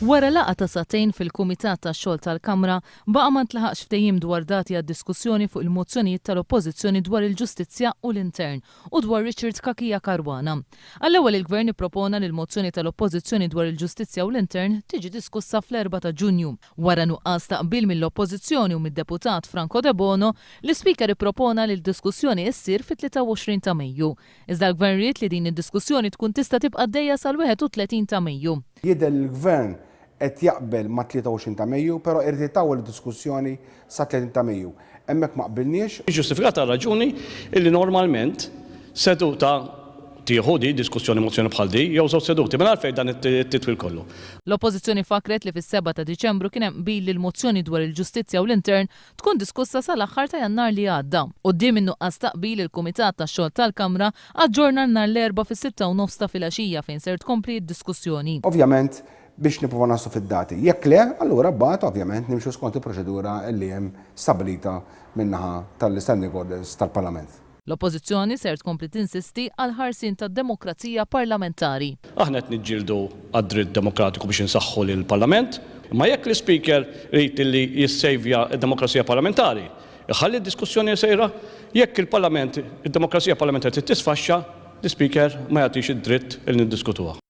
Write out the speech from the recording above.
Wara laqgħa ta' sagħtejn fil-Kumitat tax-Xogħol tal-Kamra, baqa' ma ntlaħaqx ftehim dwar dati għad-diskussjoni fuq il-mozzjonijiet tal-Oppożizzjoni dwar il-ġustizzja u l-intern u dwar Richard Cachia Caruana. Għall-ewwel il-Gvern ippropona li l-mozzjoni tal-Oppożizzjoni dwar il-ġustizzja u l-intern tiġi diskussa fl-Erbgħa ta' Ġunju. Wara nuqqas ta' qbil mill-Oppożizzjoni u mid-Deputat Franco Debono, l-Ispeaker ippropona li l-diskussjoni issir fit-23 ta' Mejju. Iżda l-Gvern ried li din id-diskussjoni tkun tista' tibqa' għaddejja sal-31 ta' Mejju. Jidher li l-Gvern qed jaqbel mat-23 ta' Mejju, però irid itawwal id-diskussjoni sat-30 ta' Mejju. Hemmhekk ma qbilniex. Iġġustifikata għar-raġuni illi normalment seduta tieħu di diskussjoni mozzjoni bħal di jew żewġ seduti. Mela għalfejn dan it-titwil kollu? L-Oppożizzjoni fakkret li fis-sebgħa ta' Diċembru kien hemm qbil li l-mozzjoni dwar il-ġustizzja u l-intern tkun diskussa sal-aħħar ta' Jannar li għadda. Quddiem in-nuqqas ta' qbil, il-Kumitat tax-Xogħol tal-Kamra aġġorna nhar l-Erbgħa fis-sitta u nofs ta' filgħaxija fejn ser tkompli d-diskussjoni. Ovvjament biex nipprova naslu fid-dati. Jekk le, allura mbagħad ovvjament nimxu skont il-proċedura li hemm stabbilita min-naħa tal-Standing Orders tal-Parlament. L-Oppożizzjoni ser tkompli tinsisti għall-ħarsien tad-demokrazija parlamentari. Aħna qed niġġieldu għad-dritt demokratiku biex insaħħu lill-Parlament, imma jekk l-Ispeaker irid li jissejvja d-demokrazija parlamentari, iħalli d-diskussjoni sejra. Jekk il-Parlament, id-demokrazija parlamentari trid tisfaxxa, l-Ispeaker ma jagħtix id-dritt li niddiskutuha.